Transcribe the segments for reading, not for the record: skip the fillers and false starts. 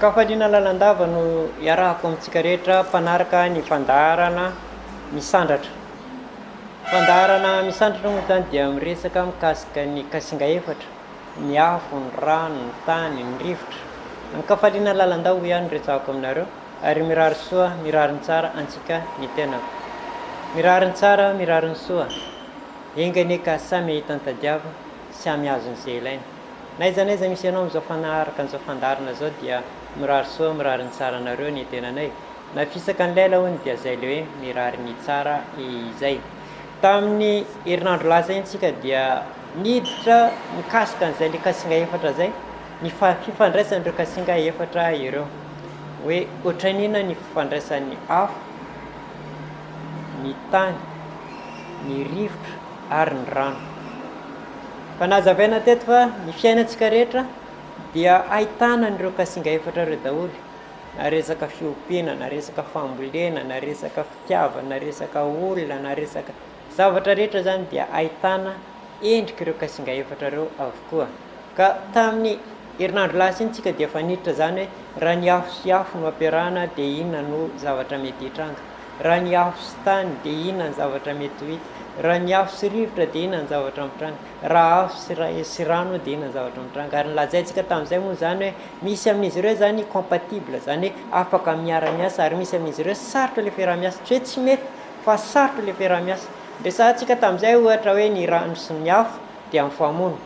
An-kafaliana lalandava no iarahako amintsika rehetra mpanaraka ny fandaharana Misandratra. Fandaharana Misandratra moa izany dia miresaka mikasika ny kasinga efatra, ny afo, ny rano, ny tany, ny rivotra. An-kafaliana lalandava hoy aho no resahako aminareo ary mirary soa, mirary ny tsara antsika ny tenako. Mirary ny tsara, mirary ny soa. Enga anie ka samy hahita ny tadiavina, samy hahazo izay ilaina. Na aiza na aiza misy anao amin'izao fanaraka an'izao fandaharana izao dia mirary soa mirary ny tsara anareo ny tenanay. Na fisaka ny lela hono dia izay le hoe mirary ny tsara izay. Tamin'ny herinandro lasa iny tsika dia niditra mikasika an'izay le kasinga efatra izay, ny fifandraisan'ireo kasinga efatra ireo. Hoe ohatran'inona ny fifandraisan'ny afo, ny tany, ny rivotra ary ny rano. Fa nazavaina teto fa ny fiainantsika rehetra dia ahitana an'ireo kasinga efatra ireo daholo, na resaka fiompiana, na resaka fambolena, na resaka fitiavana, na resaka olona, na resaka zavatra rehetra izany dia ahitana endrik'ireo kasinga efatra ireo avokoa. Ka tamin'ny herinandro lasa iny tsika dia efa niditra izany hoe raha ny afo sy afo no ampiarahana dia inona no zavatra mety hitranga. Raha ny afo sy tany dia inona ny zavatra mety ho hita? Raha ny afo sy rivotra dia inona ny zavatra mitranga? Raha afo sy ra sy rano dia inona ny zavatra mitranga? Ary nolazaintsika tamin'izay moa izany hoe misy amin'izy ireo izany compatible, izany hoe afaka miara-miasa ary misy amin'izy ireo sarotra ilay fiaraha-miasa. Tsy hoe tsy mety fa sarotra ilay fiaraha-miasa. Resahantsika tamin'izay ohatra hoe ny rano sy ny afo dia mifamono.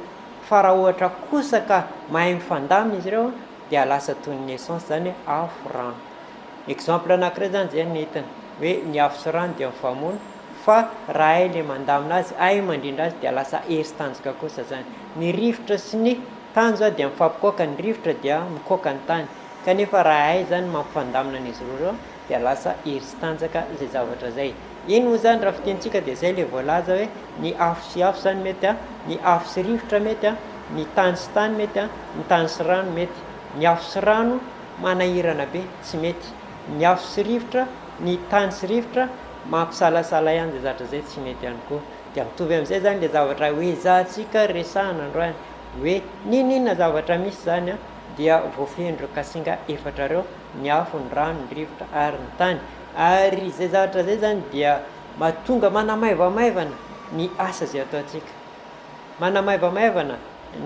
Fa raha ohatra kosa ka mahay mifandamina izy ireo dia lasa toy ny essence izany hoe afo, rano. Exemple anakiray zany zay no hitany hoe ny afo sy rano dia mifamono fa raha hay le mandamina azy, hay mandrindra azy dia lasa hery sy tanjaka kosa zany. Ny rivotra sy ny tany zao dia mifampikaoka, ny rivotra dia mikaoka ny tany kanefa raha hay zany mampifandamina an'izy roa ireo dia lasa hery sy tanjaka izay zavatra zay. Iny moa zany raha fitenintsika dia zay le voalaza hoe ny afo sy afo zany mety an, ny afo sy rivotra mety an, ny tany sy tany mety an, ny tany sy rano mety. Ny afo sy rano manahirana be, tsy mety. Ny afo sy rivotra, ny tany sy rivotra, mampisalasala ihany izay zavatra izay, tsy mety ihany koa. Dia mitovy amin'izay izany ilay zavatra hoezahantsika resahana androany, hoe n'inon'inona zavatra misy izany an, dia voafehin'ireo kasinga efatra ireo, ny afo, ny rano, ny rivotra ary ny tany. Ary izay zavatra izay izany dia mahatonga manamaivamaivana ny asa izay ataontsika. Manamaivamaivana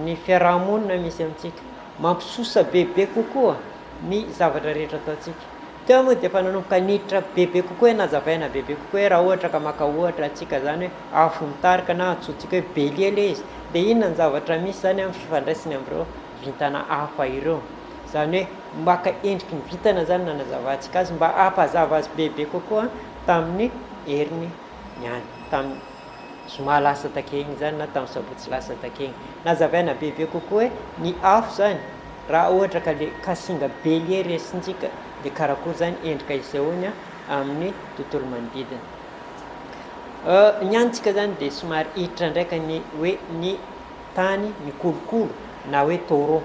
ny fiaraha-monina misy amintsika, mampisosa bebe kokoa ny zavatra rehetra ataontsika. Teo moa dia efa nanomboka niditra bebe kokoa hoe nazavaina bebe kokoa hoe raha ohatra ka maka ohatra antsika izany hoe afo mitarika na antsointsika hoe bélier ilay izy dia inona ny zavatra misy izany amin'ny fifandraisany amin'ireo vintana hafa ireo. Izany hoe maka endriky ny vintana izany nanazavantsika azy mba hampazava azy bebe kokoa tamin'ny heriny ihany, tamin'ny. zoma lasa take igny zany na tamin'ny sabotsy lasa take igny. Nazavaina bebe kokoa hoe ny afo zany raha ohatra ka le kasinga bélier resintsika de karakory zany endrika isehoany amin'ny tontolo manodidina. Ny antsika zany de somary hiditra ndraika ny hoe ny tany mikolokolo na hoe taureau.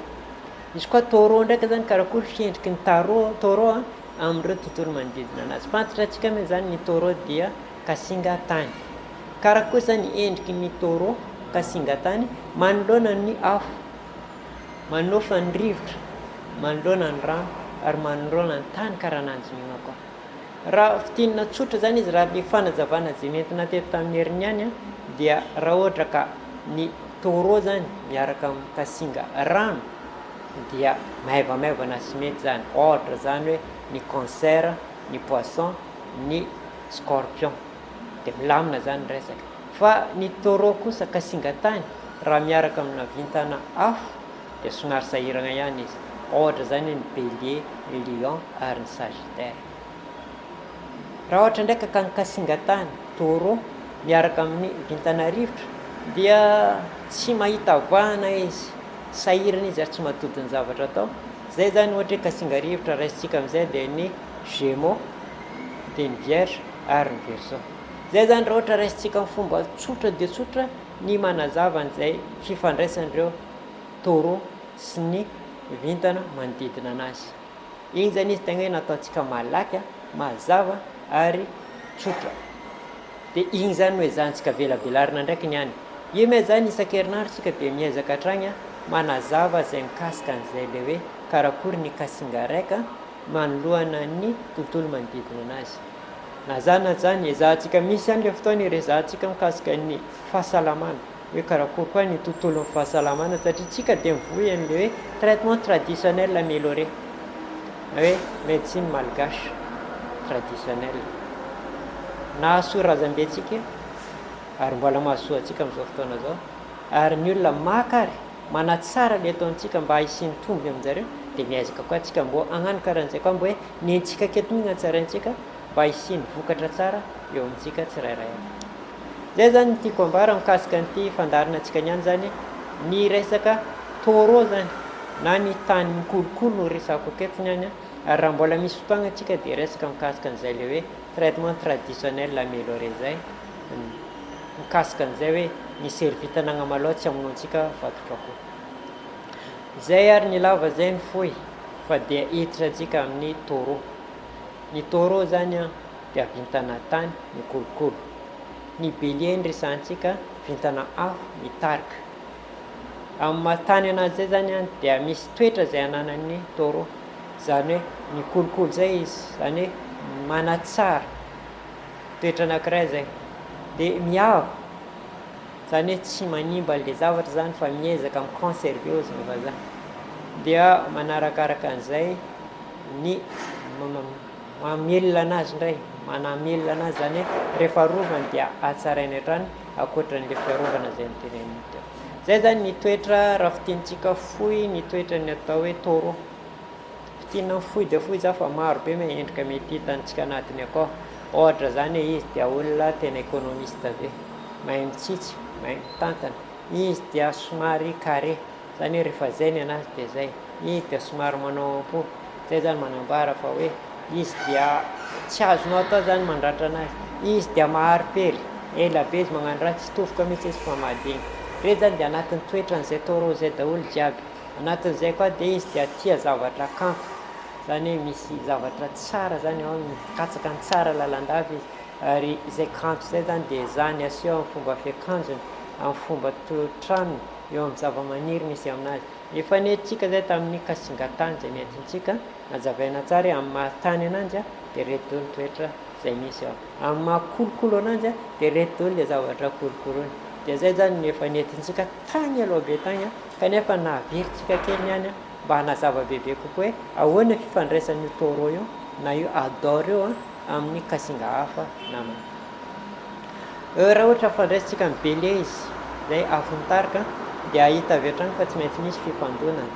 Izy koa taureau ndraika zany karakory fiendriky ny taureau taureau amin'ireo tontolo manodidina anazy. Fantatra antsika moa zany ny taureau dia kasinga tany. Kara kosa ny endriky ny taureau, kasinga tany, manoloana ny afo, manofa ny rivotra, manoloana ny rano ary manoloana ny tany karaha nanjohiana koa. Raha fintinina tsotra izany izy, raha ny fanazavana izay nentina teto tamin'ny heriny ihany dia raha ohatra ka ny taureau izany miaraka amin'ny kasinga rano dia maivamaivana sy mety izany, ohatra izany hoe ny cancer, ny poisson, ny scorpion dia milamina zany ny resaka fa ny taureau kosa kasinga-tany raha miaraka amina vintana afo dia somary sahiragna ihany izy ohatra zany ny bélier, ny lion ary ny sagittaire raha ohatra ndraika ka ny kasinga-tany taureau miaraka amin'ny vintana rivotra dia tsy mahita vahana izy sahirana izy ary tsy mahatody ny zavatra atao zay zany ohatra hoe kasinga rivotra raisintsika amizay dia ny gémeaux dia ny vierge ary ny verseau. Izay izany raha ohatra raisintsika amin'ny fomba tsotra dia tsotra ny manazava an'izay fifandraisan'ireo taureau sy ny vintana manodidina anazy. Iny izany izy tegna hoe nataontsika malaky, mazava ary tsotra. Dia iny izany no ezahantsika velabelarina ndraiky ny any. Io moa izany isan-kerinandro isika dia miezaka hatrany. manazava izay mikasika an'izay ilay hoe karakory ny kasinga raika manoloana ny tontolo manodidina anazy. Na izany na izany, ezahantsika misy ihany ilay fotoana irezahantsika mikasika ny fahasalamana, hoe karakory koa ny tontolon'ny fahasalamana satria tsika dia mivoy an'ilay hoe traitement traditionnel amélioré na hoe médecine malgache traditionnelle. Nahasoa razambentsika io ary mbola mahasoa antsika amin'izao fotoana izao ary ny olona maka ary manatsara ilay ataontsika mba hisian'ny tombony aminjareo dia miezaka koa antsika mbô hagnano karahan'izay koa mbô hoe nentsika aketo mihitsy hatsaraintsika mba hisian'ny vokatra tsara eo amintsika tsirairay avy. Zay zany ny tiako ambara mikasika an'ity fandaharana antsika niany zany, ny resaka taureau zany na ny tany mikolokolo no resahako aketo niany an, ary raha mbola misy fotoagna antsika dia resaka mikasika an'izay le hoe traitement traditionnel amélioré zay, mikasika an'izay hoe ny servita an'Agnamalao tsy hamonoantsika vatotr'akoho. Zay ary ny lava zay ny fohy fa dia hiditra antsika amin'ny taureau. Ny taureau zany an dia vintana tany mikolokolo. Ny bélier ny resahantsika vintana afo mitarika. Amin'ny maha tany anazy zay zany an dia misy toetra zay ananan'ny taureau. Zany hoe mikolokolo zay izy, zany hoe manatsara toetra anakiray zay. Dia miavo, zany hoe tsy manimba an'le zavatra zany fa miezaka mi-conserver hozy ny vazaha. Dia manarakaraka an'izay ny mamelona anazy indray, manamelona anazy izany hoe rehefa arovany dia hatsarainy hatrany ankoatran'ilay fiarovana izay noteneniny teo. Izay izany ny toetra raha fintinitsika fohy ny toetran'ny atao hoe taureau. Fintinina fohy dia fohy izany fa maro be ny endrika mety hitantsika anatiny akao. Ohatra izany hoe izy dia olona tena économiste be, mahay mitsitsy, mahay mitantana. Izy dia somary carré, izany hoe rehefa izay ny anazy dia izay. Izy dia somary manao am-po. Zay zany manambara fa hoe izy dia tsy azonao atao zany mandratra anazy. Izy dia mahari-pery, ela be izy magnano raha, tsy tofoka mihitsy izy fa mahadigny. Reny zany dia anatin'ny toetran'izay taureau zay daholo jiaby. Anatin'izay koa dia izy dia tia zavatra kanto, zany hoe misy zavatra tsara zany ao aminy, mikatsaka ny tsara lalandava izy. Ary izay kanto izay zany dia ezahany aseho amin'ny fomba fiakanjony, amin'ny fomba toetranony, eo amin'ny zava-maniry misy aminazy. Efa nentintsika izay tamin'ny kasingan-tany izay nentintsika, nazavaina tsara hoe amin'ny maha tany ananjy dia ireto daholo ny toetra izay misy ao. Amin'ny maha kolokolo ananjy dia ireto daholo ilay zavatra kolokoloiny. Dia izay izany no efa nentintsika tany aloha be tany kanefa naverintsika kely ihany mba hanazava bebe kokoa hoe ahoana ny fifandraisan'io taureau io na io ador io amin'ny kasinga hafa namany. Raha ohatra fandraisintsika ny bélier izy, izay afo mitarika, dia hahita avy hatrany fa tsy maintsy misy fifandonana.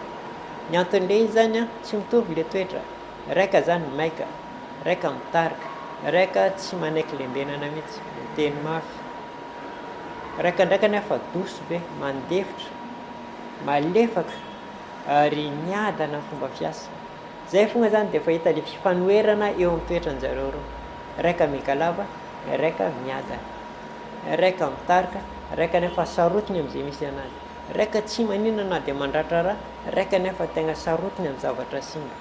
Ny anton'ilay izy izany an, tsy mitovy ilay toetra. Raika izany maika, raika mitarika, raika tsy manaiky lembenana mihitsy, miteny mafy. Raika ndraika anefa douce be, mandefitra, malefaka ary miadana ny fomba fiasa. Zay fogna zany de efa hita le fifanoherana eo am toetran-jareo reo, raika migalava, raika miadana, raika mitarika, raika nefa sarotiny amzay misy anazy, raika tsy maninona na de mandratra raha, raika nefa tegna sarotiny am zavatra simba,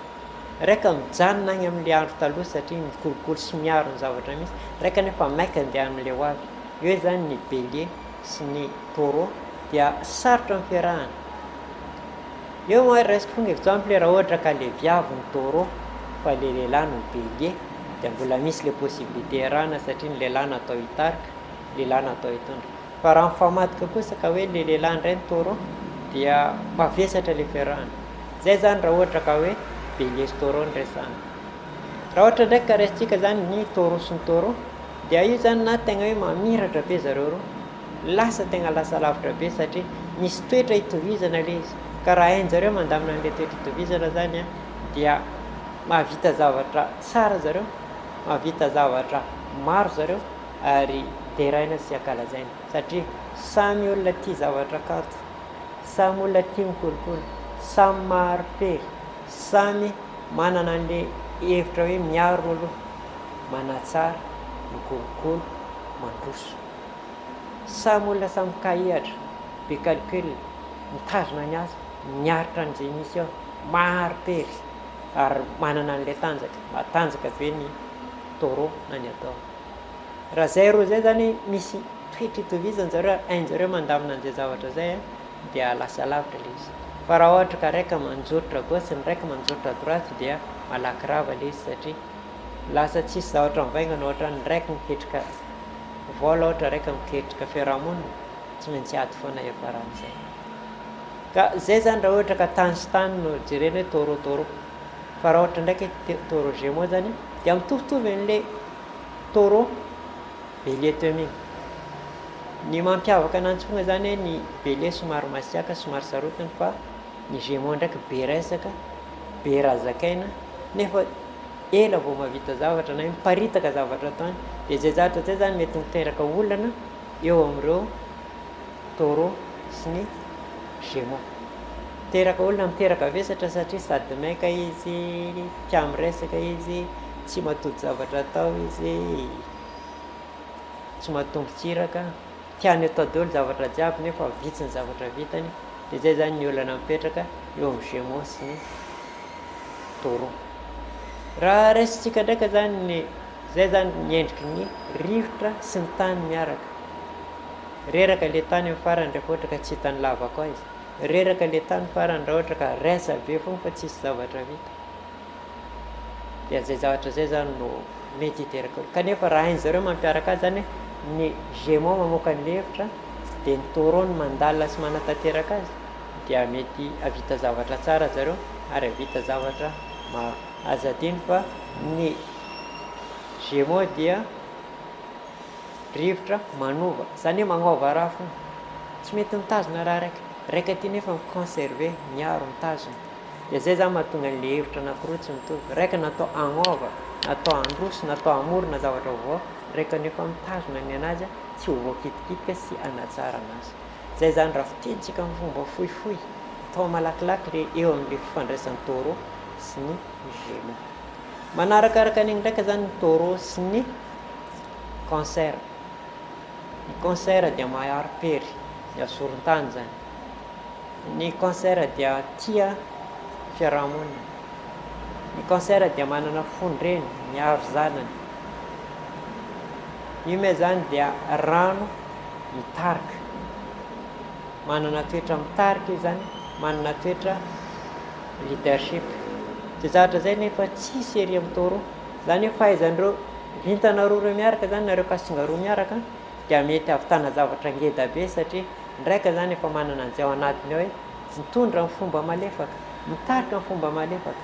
raika mijanona agny amle andro taloha satria mikolokolo sy miaro ny zavatra misy, raika nefa maika andeha amle ho avy, eo zany ny bélier sy ny taureau dia sarotra ny fiarahana. Eo moa raisiko fogna exemple raha ohatra ka le viavy no taureau fa le lehilahy no bélier dia mbola misy le possibilité iarahana satria ny lehilahy natao hitarika, lehilahy natao hitondra. Fa raha mifamadika kosa ka hoe le lehilahy indray no taureau dia mavesatra le fiarahana. Zay zany raha ohatra ka hoe bélier sy taureau no resahana. Raha ohatra ndraiky ka raisintsika zany ny taureau sy ny taureau dia io zany na tegna hoe mamiratra be zareo roa. Lasa tegna lasa lavitra be satria misy toetra itovizana le izy ka raha hain-jareo mandamina an'le toetra itovizana zany an dia mahavita zavatra tsara zareo, mahavita zavatra maro zareo ary deraina sy ankalazaina satria samy olona tia zavatra kanto, samy olona tia mikolokolo, samy mahari-pery, samy manana an'le hevitra hoe miaro aloha, manatsara, mikolokolo, mandroso. Samy olona samy kahihatra, be calcul, mitazona ny asa, miaritra an'izay misy eo, mahari-pery ary manana an'ilay tanjaka, matanjaka be ny taureau na ny atao. Raha zay roa zay zany misy toetra itovizany zareo ary hain-jareo mandamina an'izay zavatra zay dia lasa lavitra ilay izy. Fa raha ohatra ka raika manjotra gauche ny raika manjotra droite dia malaky rava le izy satria lasa tsisy zavatra mivaingana ohatra ny raika miketrika vola ohatra raika miketrika fiarahamonina tsy maintsy ady foana hiafaran'izay. Ka zay zany raha ohatra ka tany sy tany no jerena hoe taureau taureau. Fa raha ohatra ndraiky taureau gémeaux zany dia mitovitovy an'le taureau bélier teo iny. Ny mampiavaka ananjy foana zany hoe ny bélier somary masiaka, somary sarotiny fa ny gémeaux ndraiky be resaka, be raha zakaina nefa ela vao mahavita zavatra na hoe miparitaka zavatra ataony. Dia izay zavatra izay zany mety miteraka olana eo amin'ireo taureau sy ny gémeaux. Miteraka olona, miteraka vesatra satria sady maika izy, tia miresaka izy, tsy mahatody zavatra atao izy. tsy mahatombo-tsiraka, tiany atao daholo zavatra jiaby nefa vitsy ny zavatra vitany, dia zay zany ny olana mipetraka eo amin'ny Gémeaux sy ny Taureau. Raha raisintsika ndraika zany ny, zay zany ny endriky ny rivotra sy ny tany miaraka, reraka le tany amin'ny farany rehefa ohatra ka tsy hitan'ny lavaka ao izy, reraka le tany farany raha ohatra ka resa be foana fa tsisy zavatra vita. Dia izay zavatra izay izany no mety hiteraka olana. Kanefa raha hain-dry zareo mampiaraka azy izany hoe ny Gémeaux mamoaka an'ilay hevitra dia ny Taureau no mandalina sy manatanteraka azy dia mety hahavita zavatra tsara zareo ary hahavita zavatra maro. Aza adino fa ny Gémeaux dia rivotra manova, izany hoe magnova raha foana, tsy mety mitazona raha raika, raika aty nefa mi-conserver, miaro, mitazona. Dia zay zany mahatonga an'le hevitra anakiroa tsy mitovy. Raika natao hagnova, natao handroso, natao hamorona zavatra vaovao, raika nefa mitazona ny anazy tsy ho voakitikitika sy hanatsara anazy. Zay zany raha fitenintsika amin'ny fomba fohifohy, atao malakilaky le eo amin'le fifandraisan'ny taureau sy ny gémeaux. Manarakaraka an'igny ndraika zany ny taureau sy ny cancer. Ny cancer dia mahari-pery, ny azoron-tany zany. Ny cancer dia tia fiarahamonina. Ny cancer dia manana fon-dreny miaro zanany. Io moa izany dia rano mitarika. Manana toetra mitarika izy izany, manana toetra leadership. Izay zavatra izay nefa tsisy ery amin'ny taureau. Izany hoe fahaizan'ireo vintana roa ireo miaraka izany na ireo kasinga roa miaraka dia mety hahavitana zavatra ngeda be satria Ndraika zany efa manana an'izay ao anatiny ao hoe mitondra amin'ny fomba malefaka, mitarika amin'ny fomba malefaka.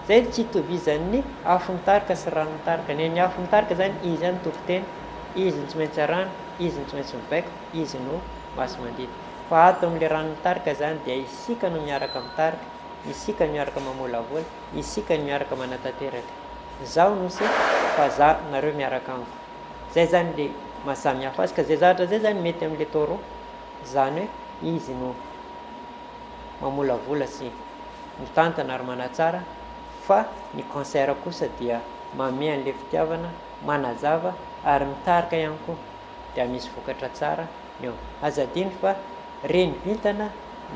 Zay tsy itovizan'ny afo mitarika sy rano mitarika. Ny an'ny afo mitarika zany izy ihany no tompon-teny, izy no tsy maintsy arahana, izy no tsy maintsy mibaiko, izy no masi-mandidy. Fa ato amin'ilay rano mitarika zany dia isika no miaraka mitarika, isika no miaraka mamolavola, isika no miaraka manatanteraka. Izaho no se fa za nareo miaraka amiko. Zay zany le maha samy hafa azy ka zay zavatra zay zany mety amle taureau zany hoe izy no mamolavola sy mitantana ary manatsara fa ny cancer kosa dia manome anle fitiavana, manazava ary mitarika ihany koa dia misy vokatra tsara eo. Aza adino fa reny vintana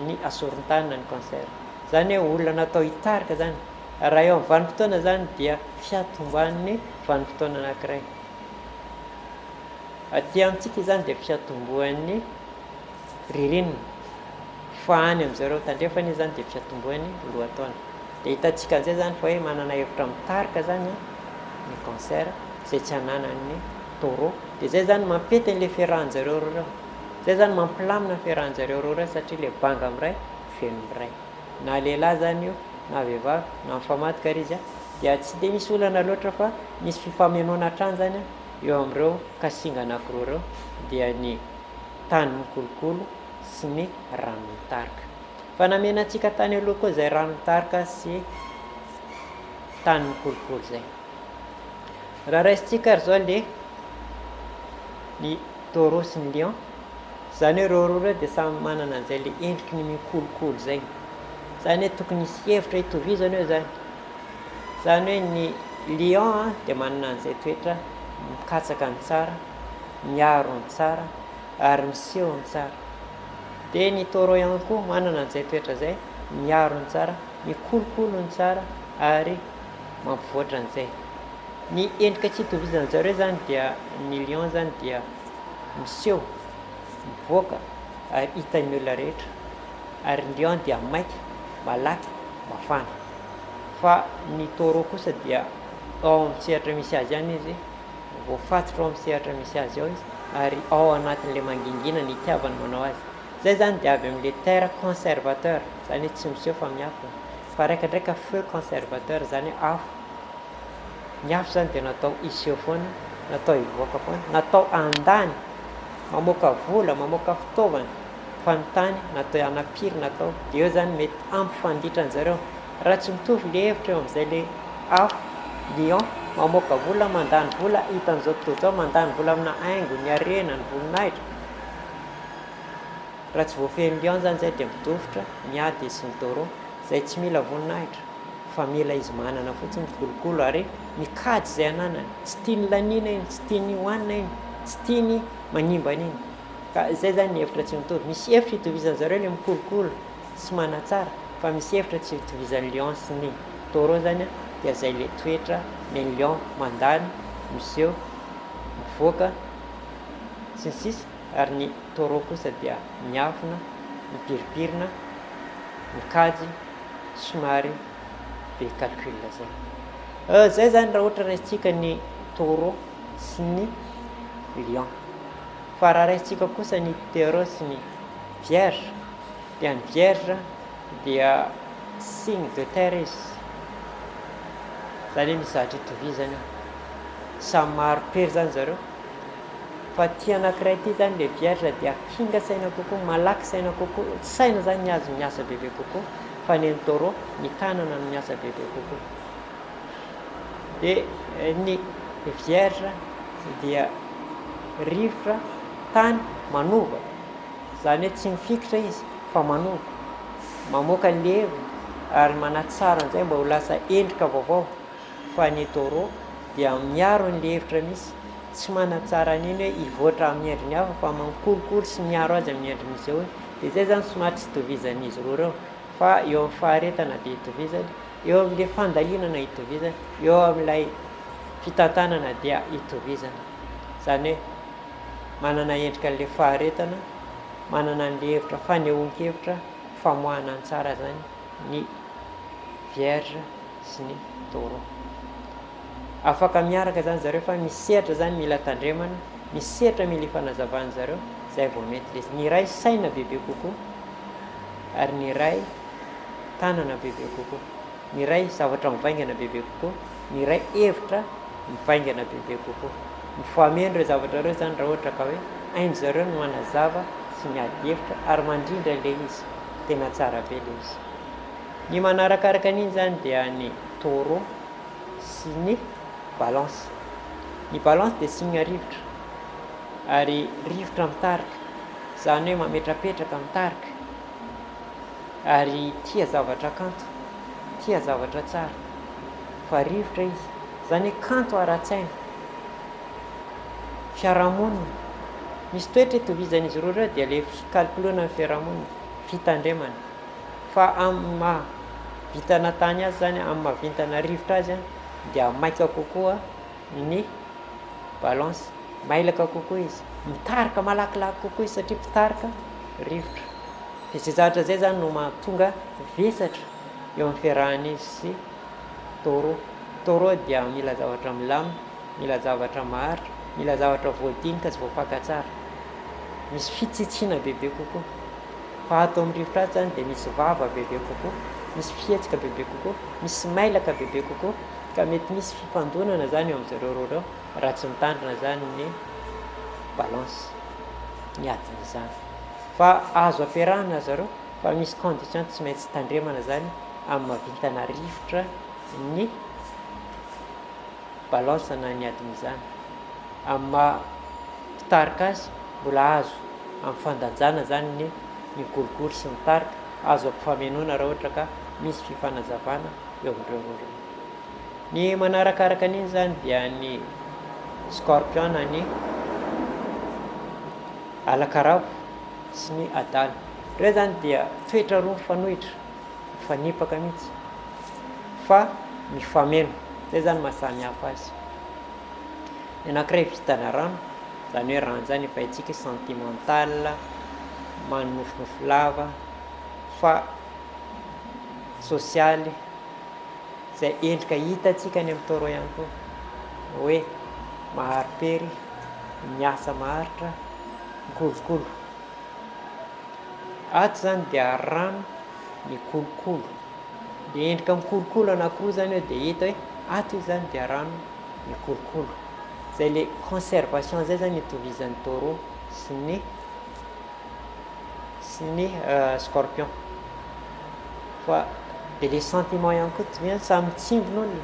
ny asorontanina ny cancer. Zany hoe olona natao hitarika zany. Raha eo amin'ny vanim-potoana izany dia fiatombohan'ny vanim-potoana anankiray. Aty amintsika izany dia fiatombohan'ny ririnina, fa any amin'izareo tandrefana izany dia fiatombohan'ny lohataona. Dia hitantsika amin'izay izany fa hoe manana hevitra mitarika izany ny cancer izay tsy ananan'ny taureau. Dia izay izany mampety an'ilay fiarahan-jareo roa ireo. Izay izany mampilamina ny fiarahan-jareo roa ireo satria ilay banga miray feno miray. Na lehilahy izany io na vehivavy na mifamadika ary izy dia tsy dia misy olana loatra fa misy fifamenoana hatrany izany eo amin'ireo kasinga anankiroa ireo dia ny tany mikolokolo sy ny rano mitarika. Fa namena antsika tany aloha koa izay rano mitarika sy tany mikolokolo izay. Raha raisintsika ary izao le ny taureau sy ny lion, izany hoe ireo roa ireo dia samy manana an'izay le endriky ny mikolokolo izay. Izany hoe tokony hisy hevitra hitovizana eo izany. Izany hoe ny lion dia manana an'izay toetra mikatsaka ny tsara, miaro ny tsara ary miseho ny tsara. Dia ny taureau ihany koa manana an'izay toetra izay, miaro ny tsara, mikolokolo ny tsara ary mampivoatra an'izay. Ny endrika tsy itovizan-jareo izany dia ny lion izany dia miseho, mivoaka ary hitan'ny olona rehetra. Ary ny lion dia maika, malaky, mafana. Fa ny taureau kosa dia ao amin'ny sehatra misy azy ihany izy, voafatotra ao amin'ny sehatra misy azy ao izy, ary ao anatin'ilay mangingina ny itiavany manao azy. Izay izany dia avy amin'ilay terre conservateur, izany hoe tsy miseho fa miafina. Fa raika ndraika feu conservateur, izany hoe afo. Ny afo izany dia natao hiseho foana, natao hivoaka foana, natao handany, mamoaka vola, mamoaka fitaovana, fa ny tany natao hanapiry natao, dia eo izany mety hampifanditra an'zareo. Raha tsy mitovy le hevitra eo amin'izay le afo, lion, mamoaka vola, mandany vola, hitan'izao tontolo izao, mandany vola amina haingo, ny harena, ny voninahitra. Raha tsy voafehin'ny lion izany izay dia midofotra ny ady sy ny taureau, izay tsy mila voninahitra fa mila izy manana fotsiny mikolokolo ary mikajy izay ananany, tsy tiany laniana iny, tsy tiany hohanina iny, tsy tiany manimba an'iny. Ka izay izany ny hevitra tsy mitovy. Misy hevitra itovizan zareo ilay mikolokolo sy manatsara fa misy hevitra tsy itovizan'ny lion sy ny taureau izany an, dia izay ilay toetra ny lion mandany, miseho, mivoaka, sy ny sisa ary ny taureau kosa dia miafina, mipiripirina, mikajy, somary be calcul izay. Izay izany raha ohatra raisintsika ny taureau sy ny lion. Fa raha raisintsika kosa ny taureau sy ny vierge dia ny vierge dia signe de terre izy, izany hoe misy zavatra itovizany eo, samy mahari-pery izany zareo, fa ity anankiray ity izany ilay vierge dia kinga saina kokoa, malaky saina kokoa, saina izany ny azy miasa bebe kokoa, fa ny an'ny taureau ny tanana no miasa bebe kokoa. Dia ny vierge dia rivotra, tany, manova, izany hoe tsy mifikitra izy fa manova, mamoaka ny heviny ary manatsara an'izay mba ho lasa endrika vaovao, fa ny taureau dia miaro an'ilay hevitra misy, tsy manatsara an'iny hoe hivoatra amin'ny endriny hafa fa mikolokolo sy miaro azy amin'ny endriny isehoany, dia izay izany somary tsy itovizan'izy roa ireo, fa eo amin'ny faharetana dia itovizany, eo amin'ilay fandalinana itovizana, eo amin'ilay fitantanana dia itovizana. Izany hoe manana endrika an'ilay faharetana, manana an'ilay hevitra fanehoan-kevitra, famoahana ny tsara izany ny Vierge sy ny Taureau. Afaka miaraka izany zareo fa misy sehatra izany mila tandremana, misy sehatra mila ifanazavan'ny zareo, izay vao mety ilay izy. Ny iray saina bebe kokoa ary ny iray tanana bebe kokoa. Ny iray zavatra mivaingana bebe kokoa, ny iray hevitra mivaingana bebe kokoa. Mifameno ireo zavatra ireo izany raha ohatra ka hoe hain-dry zareo ny manazava sy miady hevitra ary mandrindra ilay izy. Tena tsara be ilay izy. Ny manarakaraka an'iny izany dia ny taureau sy ny balance. Ny balance dia signe rivotra ary rivotra mitarika, izany hoe mametrapetraka mitarika ary tia zavatra kanto, tia zavatra tsara fa rivotra izy, izany hoe kanto ara-tsaina, fiarahamonina. Misy toetra itovizan'izy roa ireo dia ilay fikalokoloana ny fiarahamonina, fitandremana. Fa amin'ny maha vintana tany azy izany, amin'ny maha vintana rivotra azy dia maika kokoa ny balance, mailaka kokoa izy, mitarika malakilaky kokoa izy satria mpitarika rivotra. Dia izay zavatra izay izany no mahatonga vesatra eo amin'ny fiarahan'izy sy taureau. Taureau dia mila zavatra milamina, mila zavatra maharitra, mila zavatra voadinika sy voafaka tsara. Misy fitsitsiana bebe kokoa. Fa ato amin'ny rivotra ato izany dia misy vava bebe kokoa, misy fihetsika bebe kokoa, misy mailaka bebe kokoa, ka mety misy fifandonana izany eo amin'izareo roa ireo raha tsy mitandrina izany ny balance, ny adin'izany. Fa azo ampiarahana zareo fa misy condition tsy maintsy tandremana izany amin'ny maha vintana rivotra ny balance na ny adin'izany. Amin'ny maha mpitarika azy mbola azo amin'ny fandanjana izany ny mikolokolo sy mitarika, azo ampifamenoana raha ohatra ka misy fifanazavana eo amin'ireo roa ireo. Ny manarakaraka an'iny izany dia ny scorpion na ny alakarabo sy ny adala. Ireo izany dia toetra roa mifanohitra, mifanipaka mihitsy fa mifameno. Izay izany maha samy hafa azy. Ny anankiray vintana rano, izany hoe rano izany efa haintsika hoe sentimental, manonofinofy lava, fa sosialy izay endrika hitantsika any amin'ny taureau ihany koa hoe mahari-pery, miasa maharitra, mikolokolo. Ato izany dia rano mikolokolo. Ilay endrika mikolokolo anankiroa izany eo dia hita hoe ato izy izany dia rano mikolokolo. Izay ilay conservation izay izany itovizan'ny taureau sy ny sy ny scorpion. Fa dia ilay sentiment ihany koa tsy hoe samy mitsimbina olona.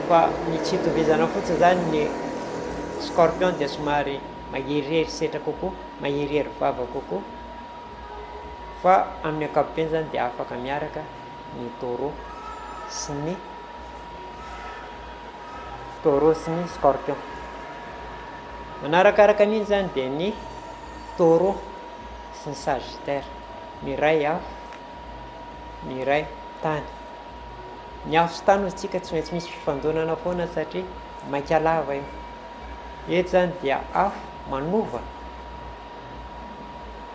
Fa ny tsy itovizana fotsiny izany ny scorpion dia somary maherihery setra kokoa, maherihery vava kokoa. Fa amin'ny ankapobeny izany dia afaka miaraka ny taureau sy ny taureau sy ny scorpion. Manarakaraka an'iny izany dia ny taureau sy ny sagittaire. Ny iray afo, ny iray tany. Ny afo sy tany hozy tsika tsy maintsy misy fifandonana foana satria maika lava io. Eto izany dia afo manova,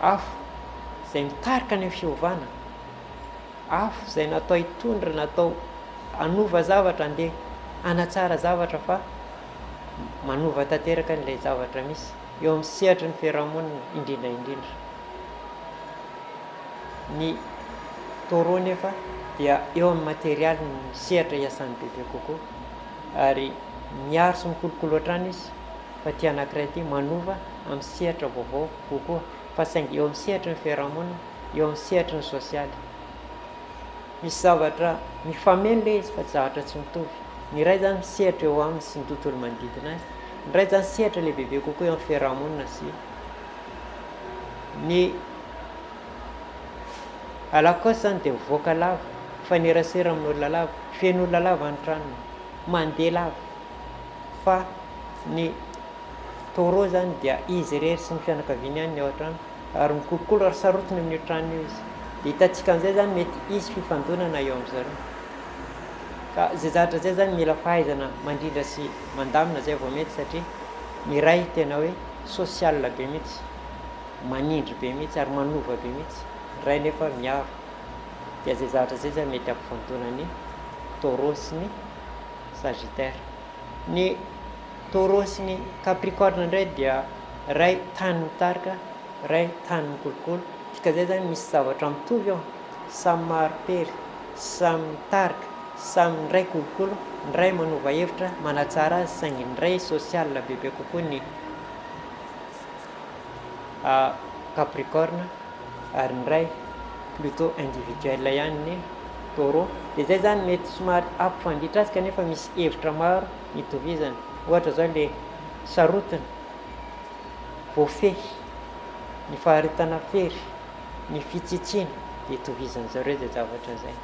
afo izay mitarika any amin'ny fiovana, afo izay natao hitondra, natao hanova zavatra, andeha hanatsara zavatra fa manova tanteraka an'ilay zavatra misy eo amin'ny sehatry ny fiarahamonina indrindra indrindra. Ny taureau nefa dia eo amin'ny materialy ny sehatra iasany bebe kokoa ary miaro sy mikolokolo hatrany izy fa ity anankiray ity manova amin'ny sehatra vaovao kokoa fa saingy eo amin'ny sehatry ny fiarahamonina, eo amin'ny sehatry ny sosialy. Misy zavatra mifameno ilay izy fa tsy zavatra tsy mitovy. Ny iray izany misehatra eo aminy sy ny tontolo manodidina azy, ny iray izany sehatra lehibebe kokoa eo amin'ny fiarahamonina sy ny Alakaosy izany dia mivoaka lava, mifanerasera amin'olona lava, feno olona lava ny tranony, mandeha lava. Fa ny taureau izany dia izy irery sy ny fianakaviany ihany ny ao an-trano ary mikolokolo ary sarotiny amin'io trano io izy. Dia hitantsika amin'izay izany mety hisy fifandonana eo amin-dry zareo. Ka izay zavatra izay izany mila fahaizana mandrindra sy mandamina izay vao mety satria ny iray tena hoe social be mihitsy, manindry be mihitsy ary manova be mihitsy, ny iray nefa miaro. Dia izay zavatra izay izany mety hampifandona ny taureau sy ny sagittaire. Ny taureau sy ny capricorne indray dia iray tany mitarika, iray tany mikolokolo, dikan'izay izany misy zavatra mitovy ao, samy mahari-pery, samy mitarika, samy ny iray kolokolo, ny iray manova hevitra, manatsara azy saingy ny iray social bebe kokoa ny capricorne ary ny iray plutôt individuel ihany ny taureau, dia izay izany mety somary hampifanditra azy kanefa misy hevitra maro itovizany, ohatra izao ilay sarotiny, voafehy, ny faharetana fery, ny fitsitsiana dia itovizan-dry zareo izay zavatra izay.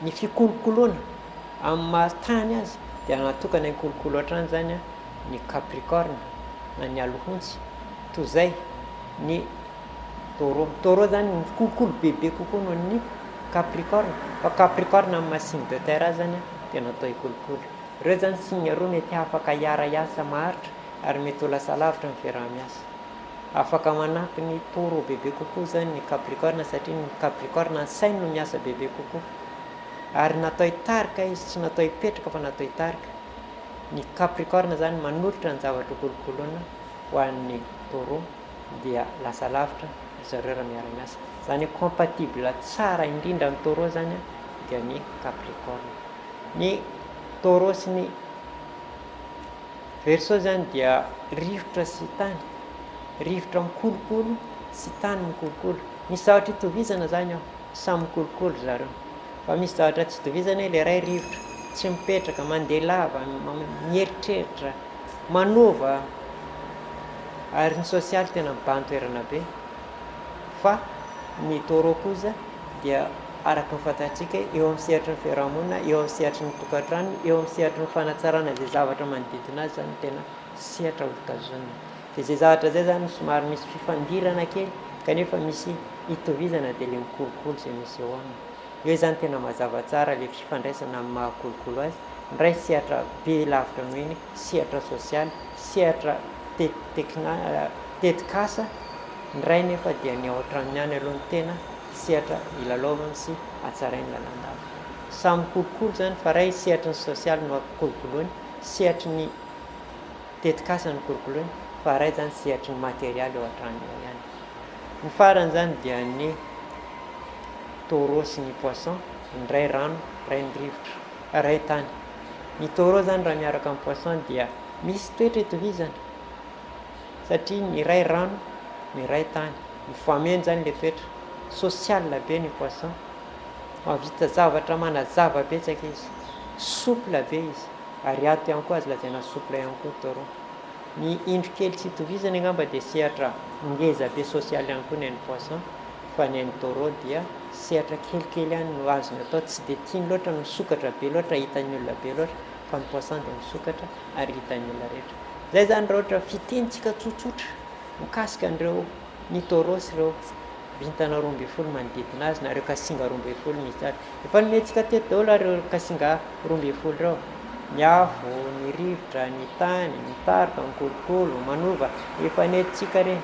Ny fikolokoloana amin'ny maha tany azy dia natokana hikolokolo hatrany izany ny capricorne na ny alohontsy toy izay ny taureau. Ny taureau izany mikolokolo bebe kokoa noho ny capricorne fa capricorne amin'ny maha signe de terre azy izany dia natao hikolokolo. Ireo izany signe roa mety afaka hiara-hiasa maharitra ary mety ho lasa lavitra ny fiaraha-miasa. Afaka manampy ny taureau bebe kokoa izany ny capricorne satria ny capricorne ny sainy no miasa bebe kokoa. Ary natao hitarika izy, tsy natao hipetraka fa natao hitarika. Ny capricorne izany manolotra ny zavatra hokolokoloina ho an'ny taureau dia lasa lavitra ry zareo raha miara-miasa. Izany hoe compatible tsara indrindra amin'ny taureau izany dia ny capricorne. Ny taureau sy ny Verseau izany dia rivotra sy tany, rivotra mikolokolo sy tany mikolokolo. Misy zavatra itovizana izany ao, samy mikolokolo ry zareo. Fa misy zavatra tsy itovizana hoe ilay iray rivotra, tsy mipetraka, mandeha lava, mieritreritra, manova, ary ny sosialy tena mibahan-toerana be. Fa ny taureau kosa dia araka ny fantatsika eo amin'ny sehatry ny fiarahamonina, eo amin'ny sehatry ny tokantrano, eo amin'ny sehatry ny fanatsarana izay zavatra manodidina azy izany no tena sehatra hotazonina. Dia izay zavatra izay izany somary misy fifandirana kely kanefa misy itovizana dia ilay mikolokolo izay misy eo aminy. Eo izany tena mazava tsara ilay fifandraisana amin'ny maha kolokolo azy. Indray sehatra be lavitra noho iny, sehatra sosialy, sehatra tekna, tetikasa. Ny iray nefa dia ny ao an-tranony ihany aloha no tena sehatra ilalaovany sy hatsarainy lalandava. Samy mikolokolo izany fa iray sehatry ny sosialy no kolokoloiny, sehatry ny tetikasa no kolokoloiny fa iray izany sehatry ny materialy ao an-trano eo ihany. Ny farany izany dia ny taureau sy ny poisson, ny iray rano, ny iray ny rivotra, iray tany. Ny taureau izany raha miaraka amin'ny poisson dia misy toetra itovizana satria ny iray rano, ny iray tany. Mifameno izany ilay toetra. Social be ny poisson, mahavita zavatra manazava betsaka izy, souple be izy ary ato ihany koa azo lazaina souple ihany koa ny taureau. Ny indro kely tsy itovizany angamba dia sehatra ngeza be sosialy ihany koa ny an'ny poisson fa ny an'ny taureau dia sehatra kelikely ihany no azony atao, tsy dia tiany loatra ny misokatra be loatra hitan'ny olona be loatra fa ny poisson dia misokatra ary hitan'ny olona rehetra. Izay izany raha ohatra fitenintsika tsotsotra mikasika an'ireo ny taureau sy ireo vintana 12 manodidina azy na ireo kasinga 12 misy azy. Efa nomentsika teto daholo ary ireo kasinga 12 ireo. Ny afo, ny rivotra, ny tany, ny tarika, ny kolokolo, manova, efa nentintsika ireny.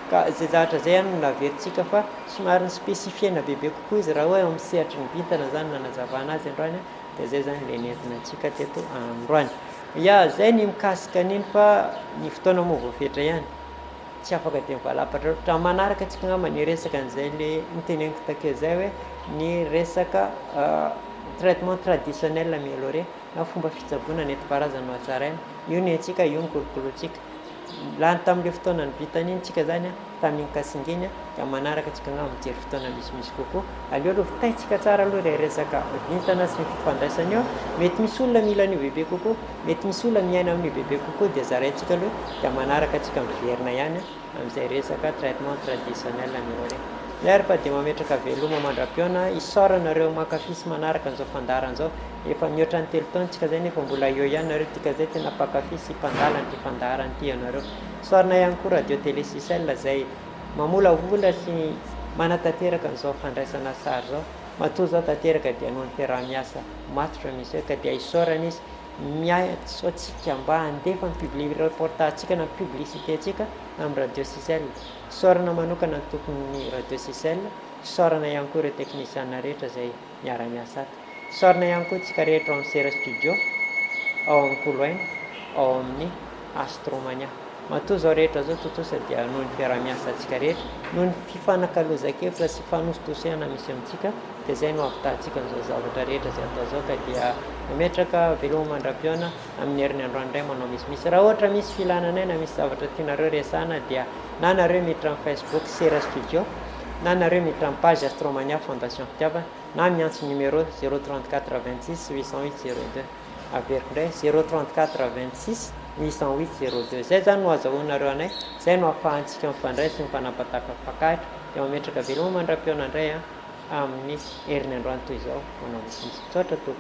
Ka izay zavatra izay ihany no naverintsika fa somary ni-specifier-na bebe kokoa izy raha hoe ao amin'ny sehatry ny vintana izany no nanazavana azy androany dia izay izany ilay nentina antsika teto androany. Ya, izay ny mikasika an'iny fa ny fotoana moa voafetra ihany. Tsy afaka dia mivalapatra loatra. Amin'ny manaraka tsika angamba ny resaka an'izay le noteneniko takeo izay hoe ny resaka traitement traditionnel amélioré na fomba fitsaboana nentim-paharazana no hatsaraina. Io ny antsika, io ny kolokolointsika. Lany tamin'ilay fotoana nivitana iny tsika zany tamin'iny kasinga iny dia amin'ny manaraka tsika angamba mijery fotoana misimisy kokoa. Aleo aloha vitaintsika tsara aloha ilay resaka vintana sy ny fifandraisana io. Mety misy olona mila an'io bebe kokoa, mety misy olona miaina amin'io bebe kokoa dia zaraintsika aloha dia manaraka tsika miverina ihany amin'izay resaka traitement traditionnel amélioré. Zay ary fa dia mametraka veloma mandra-pihaona, isaorana ireo mankafy sy manaraka an'izao fandaharana izao. Efa mihoatra ny 3 taona tsika zay nefa mbola eo ihany nareo dikan'izay tena mpankafy sy mpandala an'ity fandaharana ity ianareo. Isaorana ihany koa Radio Télé Sicel izay mamolavola sy manatanteraka an'izao fandraisana sary izao. Matoa izao tanteraka dia noho ny fiaraha-miasa matotra misy eo ka dia isaorana izy miantso antsika mba handefa ny publi reportage-ntsika na ny publicité-ntsika amin'ny Radio Sicel. Isaorana manokana ny tompon'ny Radio Sicel, isaorana ihany koa ireo teknisiana rehetra izay miara-miasa ato. Isaorana ihany koa tsika rehetra ao amin'ny Sera Studio, ao amin'ny Koloaina, ao amin'ny Astromania. Matoa izao rehetra izao tontosa dia noho ny fiaraha-miasantsika rehetra, noho ny fifanakalozan-kevitra sy fanositosehana misy amintsika dia izay no ahavitantsika an'izao zavatra rehetra izay atao izao ka dia mametraka veloma mandra-pihaona amin'ny herin'ny androany indray manao misimisy. Raha ohatra misy filana anay na misy zavatra tianareo resahana dia na nareo miditra amin'ny Facebook Sera Studio na nareo miditra amin'ny page Astromania Fondation Fitiavana na miantso numéro 034 26 808 02. Averiko indray, 034 26 808 02. Izay izany no azahoanareo anay, izay no ahafahantsika mifandray sy mifanapatapakahitra. Dia mametraka veloma mandra-pihaona indray amin'ny herin'ny androany toy izao. Manao misimisy. Misaotra tompoko.